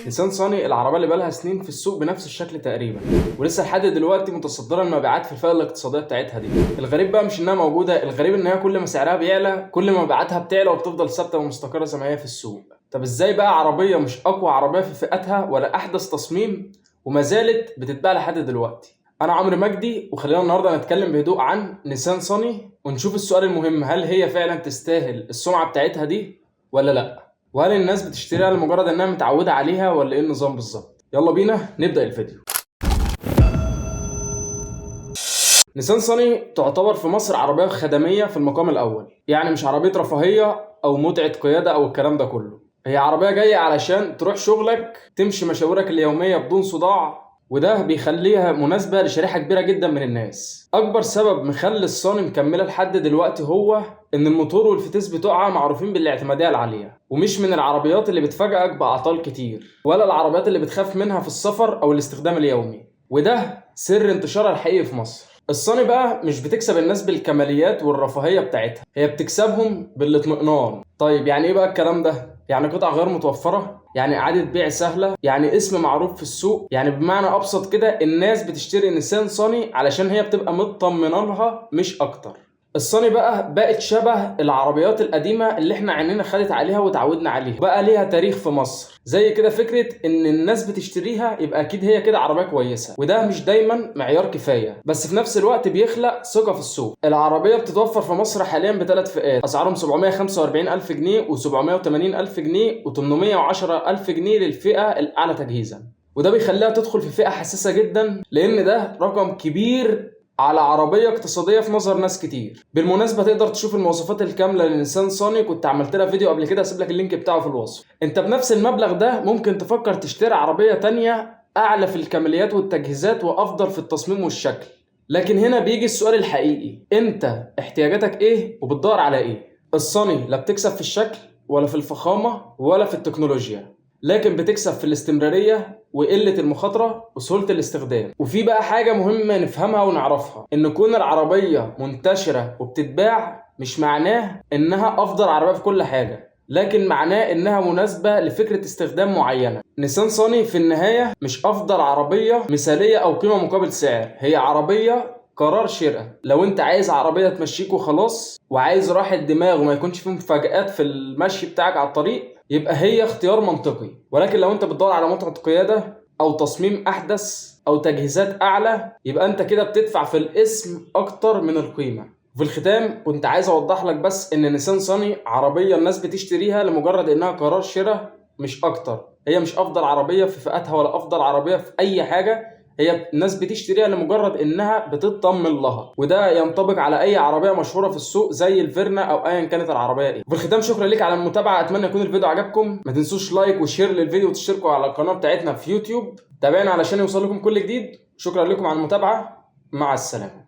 نيسان صاني العربية اللي بقالها سنين في السوق بنفس الشكل تقريبا، ولسه لحد دلوقتي متصدره المبيعات في الفئة الاقتصادية بتاعتها دي. الغريب بقى مش انها موجودة، الغريب ان هي كل ما سعرها بيعلى كل ما مبيعاتها بتعلى وبتفضل ثابتة ومستقره زي ما هي في السوق. طب ازاي بقى عربية مش اقوى عربية في فئتها ولا احدث تصميم وما زالت بتتباع لحد دلوقتي؟ انا عمرو مجدي، وخلينا النهارده نتكلم بهدوء عن نيسان صاني ونشوف السؤال المهم: هل هي فعلا تستاهل السمعة بتاعتها دي ولا لا؟ وهل الناس بتشتريها لمجرد انها متعوده عليها ولا ايه النظام بالظبط؟ يلا بينا نبدا الفيديو. نيسان صاني تعتبر في مصر عربية خدميه في المقام الاول، يعني مش عربية رفاهية او متعه قيادة او الكلام ده كله. هي عربية جاية علشان تروح شغلك، تمشي مشاورك اليومية بدون صداع، وده بيخليها مناسبة لشريحة كبيرة جدا من الناس. أكبر سبب مخلي الصاني مكملة لحد دلوقتي هو إن الموتور والفتيس بتوعها معروفين بالاعتمادية العالية، ومش من العربيات اللي بتفاجئك بأعطال كتير، ولا العربيات اللي بتخاف منها في السفر أو الاستخدام اليومي، وده سر انتشارها الحقيقي في مصر. الصاني بقى مش بتكسب الناس بالكماليات والرفاهية بتاعتها، هي بتكسبهم بالاطمئنان. طيب يعني ايه بقى الكلام ده؟ يعني قطع غير متوفرة، يعني إعادة بيع سهلة، يعني اسم معروف في السوق، يعني بمعنى أبسط كده الناس بتشتري نيسان صاني علشان هي بتبقى مطمنة لها مش أكتر. الصاني بقى بقت شبه العربيات القديمة اللي احنا عينينا خدت عليها وتعودنا عليها، بقى ليها تاريخ في مصر. زي كده فكرة ان الناس بتشتريها يبقى اكيد هي كده عربية كويسة، وده مش دايما معيار كفاية، بس في نفس الوقت بيخلق ثقة في السوق. العربية بتتوفر في مصر حاليا بثلاث فئات، اسعارهم 745 الف جنيه و780 الف جنيه و810 الف جنيه للفئة الاعلى تجهيزا، وده بيخليها تدخل في فئة حساسة جدا، لان ده رقم كبير على عربية اقتصادية في نظر ناس كتير. بالمناسبة تقدر تشوف المواصفات الكاملة لنيسان صاني، كنت عملت لها فيديو قبل كده، هسيب لك ال link بتاعه في الوصف. انت بنفس المبلغ ده ممكن تفكر تشتري عربية تانية اعلى في الكماليات والتجهيزات وافضل في التصميم والشكل. لكن هنا بيجي السؤال الحقيقي: انت احتياجاتك ايه وبتدور على ايه؟ الصاني لا بتكسب في الشكل ولا في الفخامة ولا في التكنولوجيا، لكن بتكسب في الاستمرارية وقلة المخاطرة وسهولة الاستخدام. وفي بقى حاجة مهمة نفهمها ونعرفها، إن كون العربية منتشرة وبتتباع مش معناه إنها أفضل عربية في كل حاجة، لكن معناه إنها مناسبة لفكرة استخدام معينة. نيسان صاني في النهاية مش أفضل عربية مثالية أو قيمة مقابل سعر، هي عربية قرار شراء. لو انت عايز عربية تمشيك وخلاص، وعايز راحة دماغ وما يكونش فيه مفاجآت في المشي بتاعك على الطريق، يبقى هي اختيار منطقي. ولكن لو انت بتدور على متعة قيادة او تصميم احدث او تجهيزات اعلى، يبقى انت كده بتدفع في الاسم اكتر من القيمة. وفي الختام كنت عايز اوضح لك بس ان نيسان صاني عربية الناس بتشتريها لمجرد انها قرار شراء مش اكتر. هي مش افضل عربية في فئتها ولا افضل عربية في اي حاجة، هي الناس بتشتريها لمجرد انها بتطمن لها، وده ينطبق على اي عربية مشهورة في السوق زي الفيرنا او ايا كانت العربية ايه. وفي الختام شكرا لك على المتابعة، اتمنى يكون الفيديو عجبكم. ما تنسوش like و share للفيديو وتشتركوا على القناة بتاعتنا في يوتيوب. تابعنا علشان يوصل لكم كل جديد. شكرا لكم على المتابعة، مع السلامة.